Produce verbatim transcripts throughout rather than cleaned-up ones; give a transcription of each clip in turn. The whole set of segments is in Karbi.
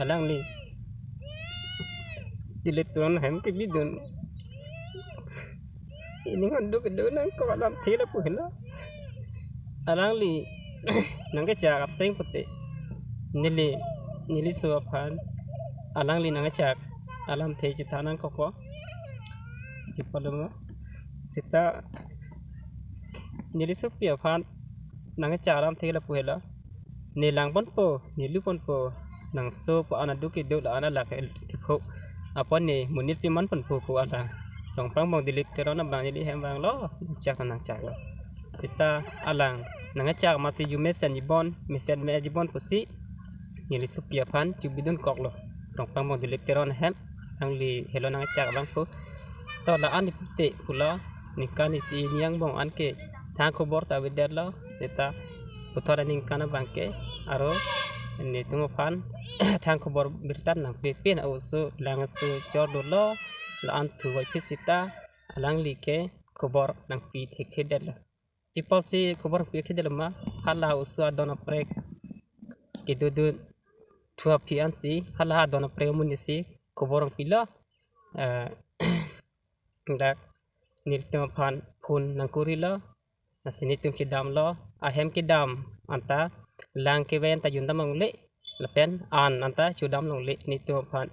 Alangli Dilip Teron ahem kebidun. Ining honduk kedo nangkok alamthe lapu helo. Alangli nangkechak ateng pute, neli, neliso aphan alangli nangkechak alamthe chethan nangkokpo. Kipalo ma? Seta nelisopi aphan nangkechak alamthe lapu helo. Ne langponpo, ne luponpo, nangso pu an aduk kedo la an alak kepho. Apot ne monit piman ponpo pu alang. Rongpangbong Dilip Teron abang neli hem vanglo, chak nangchaklo. Seta alang nangkechak amatsi arjumesen jibon, mesen me jibon pusi nelisopi aphan chubidun koklo. Rongpangbong Dilip Teron ahem, alangli helo nangkechak abang pu. To la an ipute pulo, ningkan isi ni angbong anke thang khobor ta avedetlo, seta puthot aningkan abangke aro netum aphan thang khobor birta nangpipin a-oso lang aso chor dolo, la an thu voiphit seta alangli ke khobor nangpi thekthedetlo. Tipotsi khobor nangpi thekthedetlo ma, hala oso adon aprek kedodun thu aphi ansi, hala adon aprek amonit si khobor nangpilo. Eh, dak nelitum aphan phone nangkurilo, lasi netum chedamlo, ahem kedam anta lang kevang ta jundam longle, lapen an anta chodam longle netum aphan,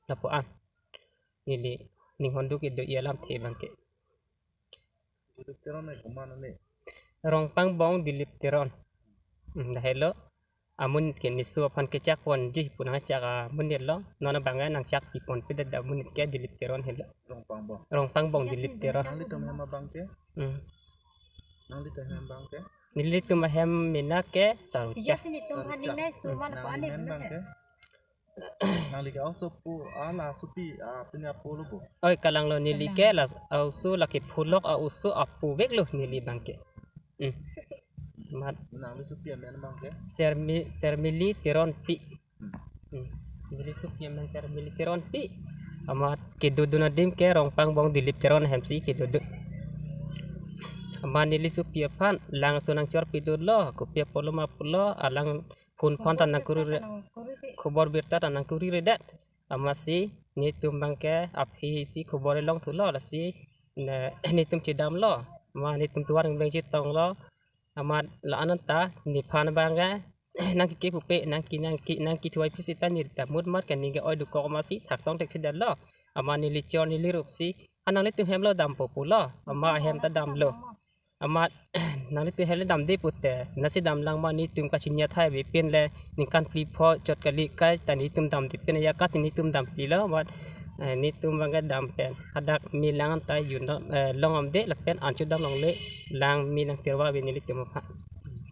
lapu an neli ning honduk kedo alamthe abangke. Dilip Teron ne komat ne? Rongpangbong Dilip Teron. Hmm, dak helo. Amonit ke neso aphan kechak ponji pu nangchak amonit lo. Non abang nangchak pipon pidet amonit ke Dilip Teron helo. Rongpangbong. Rongpangbong Dilip Teron. Nanglitum ahem abangke? Hmm. Nanglitum ahem abangke? Nelitum ahem mena ke Sarucha. Ija sini tum haning nai suman ko ane mena ke? Nangli ke oso pu, ah, la sopi, ah, pini apo lo bo. Oi, kalanglo, neli ke la oso lake phulok a-oso apo veklo neli abangke. Hmm. Mat. Nanglisopi amen abangke? Sermi, Sermili Teronpi. Hmm. Hmm. Nelisopi amen Sermili Teronpi. Amat kedodun adim ke Rongpangbong Dilip Teron ahemsi kedodun. Amat nelisopi aphan lang aso nangchorpidunlo, kopi apotlo ma pulo, alang phone aphan ta nangkuri re, khobor birta ta nangkuriredet. Amatsi netum abangke aphi si khobor longthulo, lasi ne, netum chedamlo. Amat netum tovar ngbeng chetonglo. Amat la an anta nephan abangke nangkeke pupe, nangke, nangke, nangkethuvoiphit seta neli ta mutmat ke ningke oi dokok amatsi thaktong thekthedetlo. Amat neli chor neli rupsi, ha nanglitum hemlo dampo pulo. Amat ahem ta damlo. Amat nanglitum hemlo damde pute, lasi damlang ma, netum kachini athai avepin le ningkan phli pho chot kali kai ta netum damde pin ya, kasi netum damplilo, amat, eh, netum abangke dam pen hadak me lang anta jun dam, eh, long amde lapen an chodam longle, lang me nangtirva ave nelitum aphan.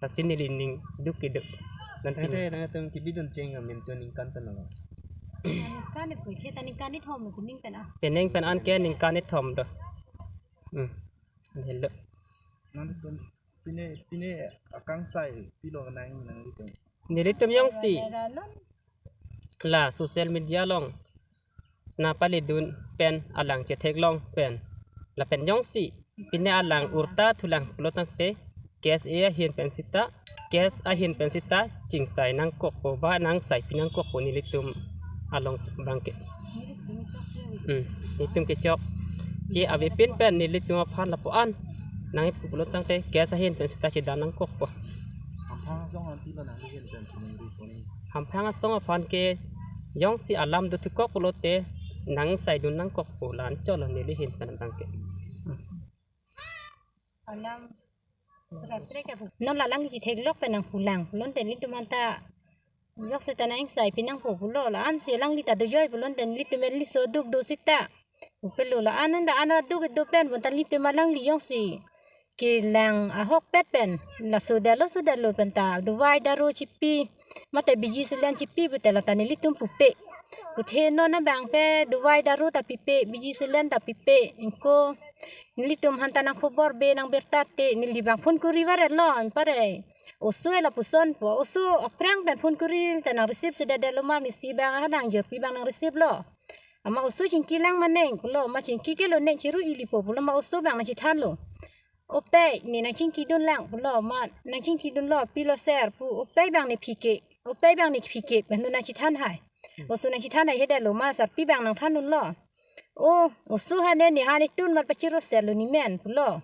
Lasi neli ning duk kedo. Nanti. Tangte nangtum kebidun cheng amen tu ningkan pen lo? Ningkan ni puithe ta ningkan ni thom lo kuning pen ah. Penang pen anke ningkan ni thom do. Hmm. Helo. Nanglitum pine, pine akangsai pilo nang nanglitum? Nelitum jongsi la social media along nangpaledun pen alang chetheklong pen, lapen jongsi pine alang urta thulang pulo tangte, KSA ahin pen seta, KSA ahin pen seta chingsai nangkokpo ba nangsaipi nangkokpo nelitum along abangke. Hmm, netum kechok. Che avepin pen nelitum aphan lapu an nangkipu pulo tangte KSA ahin pen seta chedam nangkokpo. Hamphang asong aphan pilo nangli ahin pen chiningri pon? Hamphang asong aphan ke jongsi alam dothukok pulote nangsaidun nangkokpo, la-an cholo neli ahin pen abangke. Alam. Non la alangli chetheklok pen nangpulang pulote nelitum anta jok seta nangsaipi nangpo pulo, la-ansi alangli ta dojoi pulote nelitum eli so duk do seta. Upelo la-an anta an aduk do pen bonta nelitum alangli jongsi kelang ahokpet pen la sodetlo sodetlo pen ta dovai daro chipi, mate biji selen chipi pute la ta nelitum pupe. Puthe non abangke dovai daro ta pipe, biji selen ta pipe. Ingko nelitum aphan ta nangkhobor be nangbirta te, neli abang phone kuri varetlo, anpare oso lapuson pu, oso aphrang pen phone kuri ta nang receive sedetdetlo ma, misi abang ha nangjirpi abang nang receive lo. Amat oso chingki lang ma neng pulo, amat chingki kelo neng chiru ilipo pulo, amat oso abang nangchethanlo. Opei, ne nangchingkidun lang pulo, amat nangchingkidunlo, pilo sir pu, opei abang ne phike, opei abang ne phike pen nangchethan hai. Oso nangchethan ahedetlo, ma sarpi abang nangthandunlo. O, oso hane ne hani tun mat pachiroselo ne men pulo.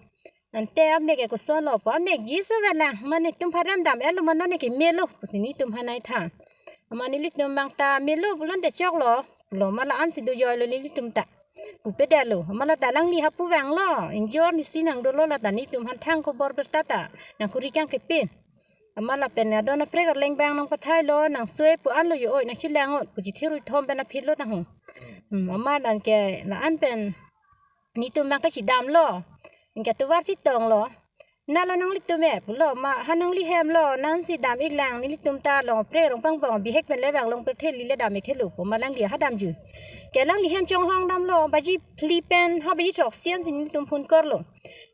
Ante amek ke koson lo pu, amek jiso velang, ma netum pharam dam-etlo ma non ne kemelo pusi netum hanai than. Amat nelitum abang ta melo pulote choklo, lo ma la-ansi dojoilo nelitum ta. Pupedetlo, amat la ta alangli hapu vanglo, ingjor nisi nangdolo, la ta netum aphan thang khobor birta ta nangkuri kangkepin. Amat lapen adon aprek arleng abang nangpathailo, nangsoi pu anlo yo oi, nangchelang-ot pu chithir-ithom pen aphi lo tangho. Hmm, amat anke la-an pen netum abang kachedamlo. Anke tovar chetonglo. Nalo nanglitum e pulo, ma ha nangli hem lo, nangsi dam-iklang, nelitum ta along aprek arong pangbong bihek pen le vang long pirthe lile dam-ik thelo pu ma alangli hadamjui. Ke alangli hem chonghong damlo, baji phli pen ha baji throksi ansi netum phone korlo.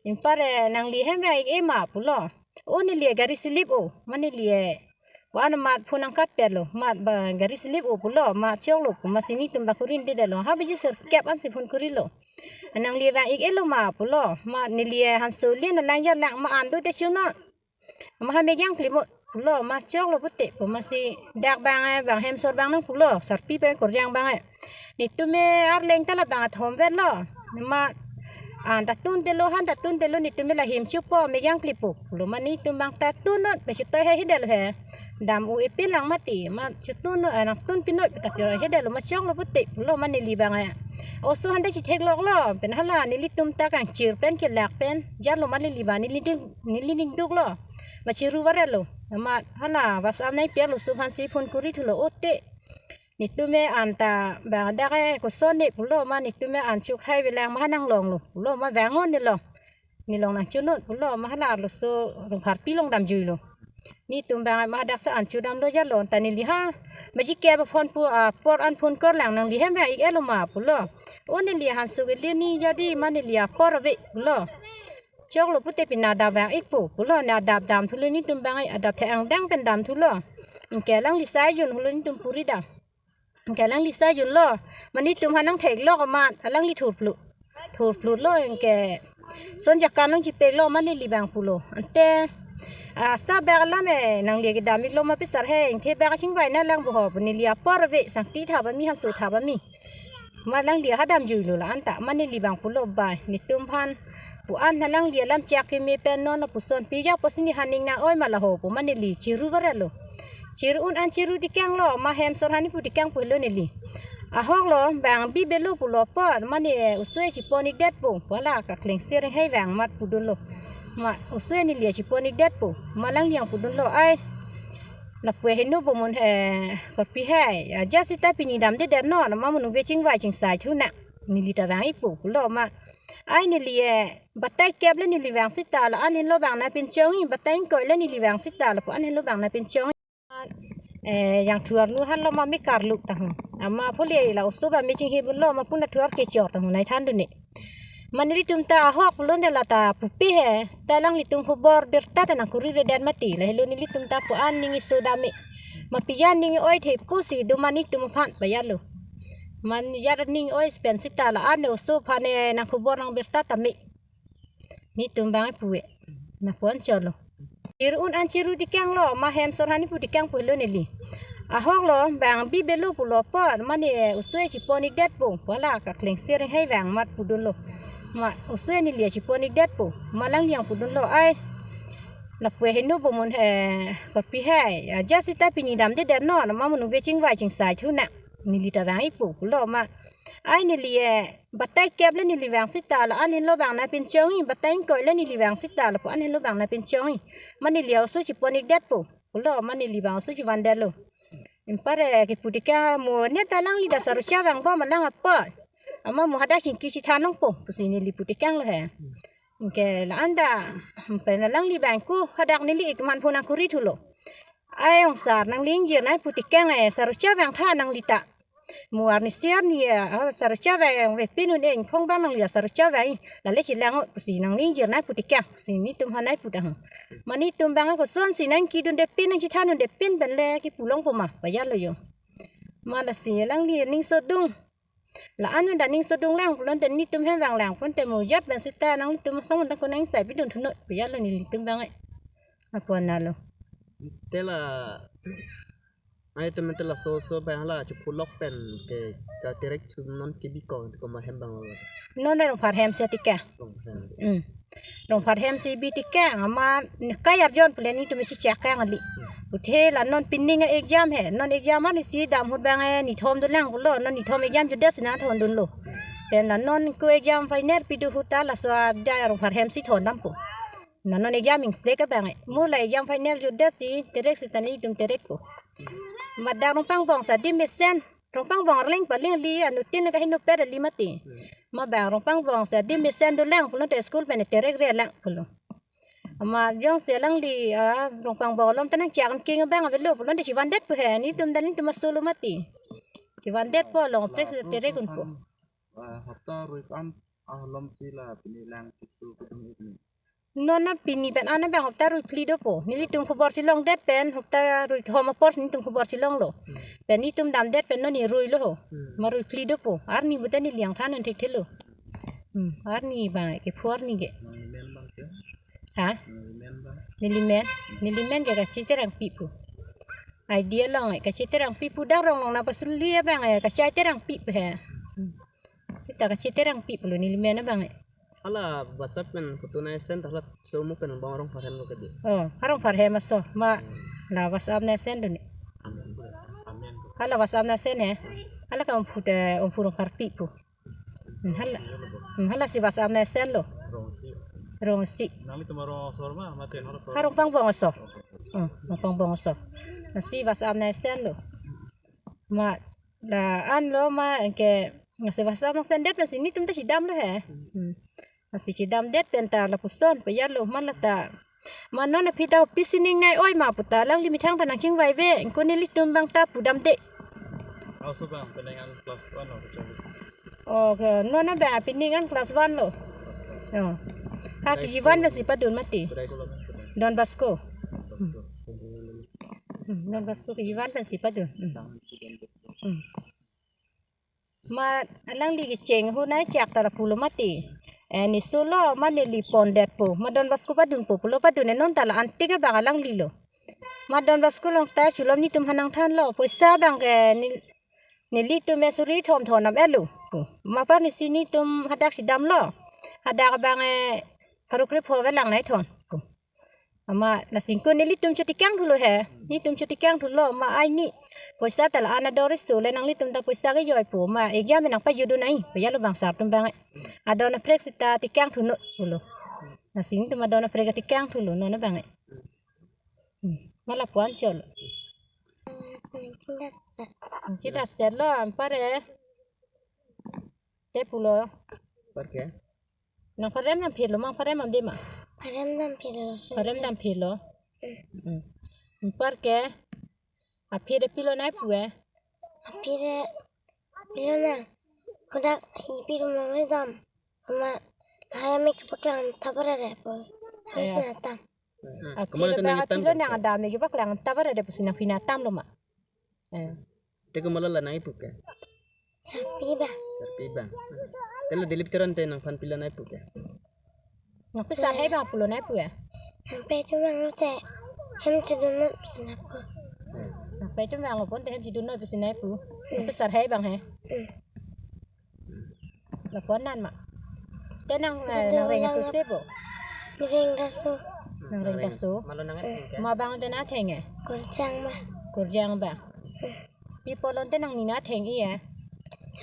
Anpar e nangli hem vang-ik-e ma pulo. O neli e gari slip o, ma neli e. Pu an amat phone nangkatpetlo, amat ba gari slip o pulo, amat choklo pu, amatsi netum ba kuridedetlo. Ha baji sirkep ansi phone kurilo. Nangli vang-ik-elo ma pulo, amat neli e hanso le na lang ya lang ma an dote chunot. Amat ha mek jangklimot pulo, amat choklo pute pu, amatsi dak abang e, abang Hemsor abang nangpulo, sarpi pen Korjang abang e. Netum e arleng ta labang athom vetlo. Amat an ta tuntelo, han ta tuntelo, netum e la hem chupo, mek jangklipo pulo, amat netum abang ta tunnon, ba chitoi he hidel he. Dam-u-e pin lang mati, amat chutun, eh, nangtun pinoi pu ta chiro hidetlo, amat choklo pute pulo, amat neli abang e. Oso hande chithekloklo, pen hala nelitum ta kangchir pen kelak pen jarlo, amat neli abang neli ding, neli ning duklo. Amat chiru varelo. Amat hala WhatsApp nai piarlo, oso aphansi phone kuri thulo, o te. Netum e an ta bang dak e koson ne pulo, amat netum e an chuk hai velang ma ha nanglonglo pulo, amat vangon nelong. Nelong nangchunut pulo, amat hala arloso Rongpharpi along damjuilo. Netum abang amat hadak sa an chodamlo jarlo, anta neli ha. Maji ke ba phone pu apor an phone korlang, nangli hem vang-ik-elo ma pulo. O neli hanso kele ne jadi, amat neli apor ave pulo. Choklo pute pina dam vang-ikpo pulo, ne adap dam thulo netum abang e, adap the-ang dang pen dam thulo. Anke alangli sai jun hulo netum puri dam. Anke alangli sai junlo, amat netum aphan nangtheklok amat alangli thurphlut. Thurphlutlo anke son jakan nangchipeklo, amat neli abang pulo. Ante, ah, sa bak alam e nangli kedam-iklo ma pisar he, ingthe bak chingvai nanglang bo ho pu, neli apor ave, sangti tha ba mi, hanso tha ba mi. Amat alangli hadamjuilo la-an ta, amat neli abang pulo bai, netum aphan pu an alangli alam chak keme pen non lapuson pijak pusi ne haning nang-oi ma la ho pu, amat neli chiru varelo. Chiru un an chiru tekanglo, amat Hemsor aphan ne pu tekangpo helo neli. Ahoklo, bang bibelo pulo apot, amat ne oso e chipon-ikdetpo pu, hala kakleng sering hai vang amat pudunlo. Amat oso e neli e chipon-ikdetpo, amat alangli ang pudunlo, ai. Lapu heno bo mun he, korpi hai, aja sita pini damdedet non, amat munu ve chingvai chingsai thunang. Neli ta vang-ikpo pulo, amat. Ai neli e, batai kep le neli vang sita la-an henlo abang nangpinchongji, batai ingkoi le neli vang sita lapu an henlo abang nangpinchongji. Eh, jangthu arnu hanlo ma me karlu tangho. Amat phule la oso ba me chinghibunlo, amat puna thu ar kechor tangho, nai thandun ne. Amat nelitum ta ahok pulote la ta pupe he. Ta alanglitum khobor birta ta nangkuriredet mati, la helo nelitum ta pu an ning iso dam-ik. Ma pi an ning oi the pusi do amat netum aphan pajalo. Amat jat ning oi pen sita la-an ne oso aphan ne nangkhobor nangbirta tame. Netum abang pu e. Nangpon cholo. Chiru un an chiru tekanglo, amat Hemsor aphan ne pu tekangpo helo neli. Ahoklo, bang bibelo pulo apot, amat ne oso e chipon-ikdetpo pu, hala kakleng sering hai vang amat pudunlo. Amat oso e neli e chipon-ikdetpo, amat alangli ang pudunlo, ai. Lapu heno bo mun he, korpi hai, aja sita pini damdedet non, amat munu ve chingvai chingsai thunang. Neli ta vang-ikpo pulo, amat. Ai neli e, batai kep le neli vang sita la-an henlo abang nangpinchongji, batai ingkoi le neli vang sita lapu an henlo abang nangpinchongji. Amat neli oso chipon-ikdetpo pulo, amat neli abang oso chivandetlo. Anpar e kipu tekang, mo ne ta alangli dak sarucha vangbom alang apot. Amat mo hadak chingki chethan nangpo pusi neli pu tekanglo he. Anke la-an ta, pen alangli abang ko hadak neli itum aphan phone nangkuri thulo. Ai ongsar, nangli ingjir nangpu tekang e, sarucha vangtha nangli ta. Mo arnisi arni e, ah, sarucha vangve pin un e, ingphong abang nangli sarucha vang. Lale chelang-ot pusi nangli ingjir nangpu tekang pusi netum aphan nangpu tangho. Amat netum abang kosonsi nangkedunde pin, nangchethandunde pin pen le kipu longpo ma, pajalo yo. Amat lasi alangli ning sodung. La-an pen ta ning sodung lang pulote netum hem vanglang pulote mo jat pen sita nanglitum asong pen ta ko nangsai pidun thunoi, pajalo nelitum abang e. Apon nalo. Te la Ai, temen te laso so pen hala chepulok pen ke katerek thu non kebi kong te komat hem abang lo. Non Rongpharhem si tekang. Rongpharhem. Hmm. Rongpharhem si bi tekang, amat kai arjon pu le netum si chak kang kali. Hmm. Puthe la non pining exam he, non exam arni si dam ahut abang, eh, nithom dolang pulo, non nithom exam jutdet si nangthondunlo. Hmm. Pen la non ko exam final pido ahut ta laso adia Rongpharhem si thondampo. Na non exam ingsek abang, eh. Mo la exam final jutdet si terek seta netum terek po. Amat dak Rongpangbong si adim mesen. Rongpangbong arleng paleng li anuttin kaheno per ali mati. Hmm. Amat abang Rongpangbong si adim mesen dolang pulote school pen terekre lang pulo. Amat jongsi alangli, ah, Rongpangbong along ta nangchak king abang avelo pulote chevandet po he. Netum dan netum aso lo mati. Chevandet po, along prek terek unpo. Ah, hapta rui kam, ah, lom si la pini lang keso kedung ini. Non non pini pen an abang hapta rui phli dopo. Nelitum khobor si longdet pen hapta rui thom apor netum khobor si longlo. Hmm. Pen netum damdet pen non ni rui lo ho. Hmm. Amat rui phli dopo. Arni buta neli angthan un thekthelo. Hmm. Arni abang kepho arni ke. Nangli men abang ke? Ha? Nangli men abang? Neli men. Neli men ke Kachi Terangpi pu. Idea along, eh, Kachi Terangpi pu dak Ronglong na pasuli abang, eh, Kachi Terangpi pu he. Hmm. Seta Kachi Terangpi pulo neli men abang, eh. Hala WhatsApp pen photo nang send ta hala so mo pen abang Rongpharhem lo kedi. Oh, ha Rongpharhem aso, amat la WhatsApp nang send dun ni. Amen. Hala WhatsApp nang send he. Hala ke Omphu te, Omphu Rongpharpi pu. Hmm, hala. Hmm, hala si WhatsApp nang send lo. Rongsi. Rongsi. Nanglitum arong aso ma, mate haro. Ha Rongpangbong aso. Oh, Rongpangbong aso. Lasi WhatsApp nang send lo. Amat la an lo amat ke lasi WhatsApp nang send det pensi netum ta chedam lo he. Hmm. Lasi chedamdet pen ta lapuson pajirlo amat la ta. Amat non aphi ta pisining nai oi ma pu ta alangli methang ta nangchingvai ave. Ingkoi nelitum abang ta pudamde. Aso abang penang an class one lo kechong. Oh, ke non abang pining an class one lo. Class one. Oh. Ha, High K G one school. Pensi padun mati. High school abang. Don Bosco. Don Bosco. Hmm. Hmm, Don Bosco K G one pensi padun. Hmm. Hmm. Amat alangli kecheng ahut nangchak ta lapulo mati. Eh, ne solo amat neli pondet po. Amat Don Bosco padunpo pulo padun, eh, non ta la antik abang alangli lo. Amat Don Bosco along ta chulom netum ha nangthanlo. Poisa abang ke ne, nelitum, eh, suri thom thom nam elo. Amat apar ni si netum hadak chedamlo. Hadak abang, eh, pharo krepho avelang nangthon. Amat lasi ingkoi nelitum chotikang thulo he. Netum chotikang thulo amat ai ni. Poisa ta la an ador iso le nanglitum ta poisa kejoi po amat exam nangpajutdun nai. Pajirlo abang sar atum abang. Adon aprek seta tikang thu non pulo. Lasi netum adon aprek tikang thulo non abang. Hmm. Amat lapu-an cholo. Nangchedamset lo anpar, eh. Te pulo. Anpar ke? Nang pharem nangphelo, nang pharem nangdema? Pharem nangphelo, sir. Pharem nangphelo. Mm. Mm. Anpar ke, aphi de pilo nangpu, eh? Aphi de pilo nang. Kodak hi pi rum nangledam. Amat hai amek paklang thabar re po. Hai, ya, sinatam. Hmm. Aphi de pilo nang, ada amek paklang thabar re pusi nangphi nangtamlo ma? Eh. Te komatlo la nangkipu ke? Sarpi abang. Sarpi abang. Te la Dilip Teron te nangphan pilo nangkipu ke? Nangpisar hai abang pulo nangkipu ya? Nangpei atum vanglo te hem chedun non pusi nangpu. Eh. Nangpei atum vanglo pon te hem chedun non pusi nangpu. Hmm. Nangpisar hai abang he? Hmm. Lapu-an ma. Te nang, eh, nangreng aso sebo? Nangreng aso. Nangreng aso. Amatlo nangtheng ke? Amat abang te nangtheng, eh? Kurjang ma. Kurjang abang. Pi apot lo te nangning nangtheng-i, eh?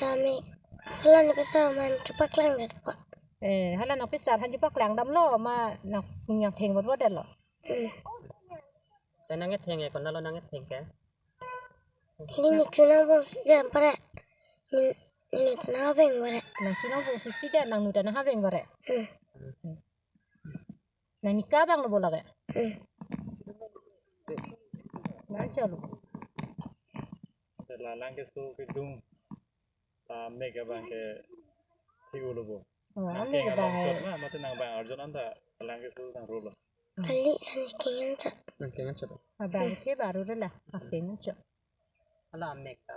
Kami. Hala nangpisar man chepaklang det po. Eh, hala nangpisar han chepaklang damlo amat nang, nangtheng vot vot detlo. Hmm. Te nangtheng, eh, konatlo nangtheng ke? Neli nangchunang bongsi dam pare. Neli, neli nangchinang veng pare. Nangchinang bongsi si dam, nangnu ta nangveng pare. Hmm. Nangning ke abang lo bo lake. Hmm. Nang chalo. Te la lang keso kedung ta mek abang ke thik-o lo bo. Oh, nang mek abang, eh. Mate nang abang arjon anta lang keso nang rolo. Kali, nangkeng anchot. Nangkeng anchot. Abang ke baru de la, akeng anchot. Hala mek ta.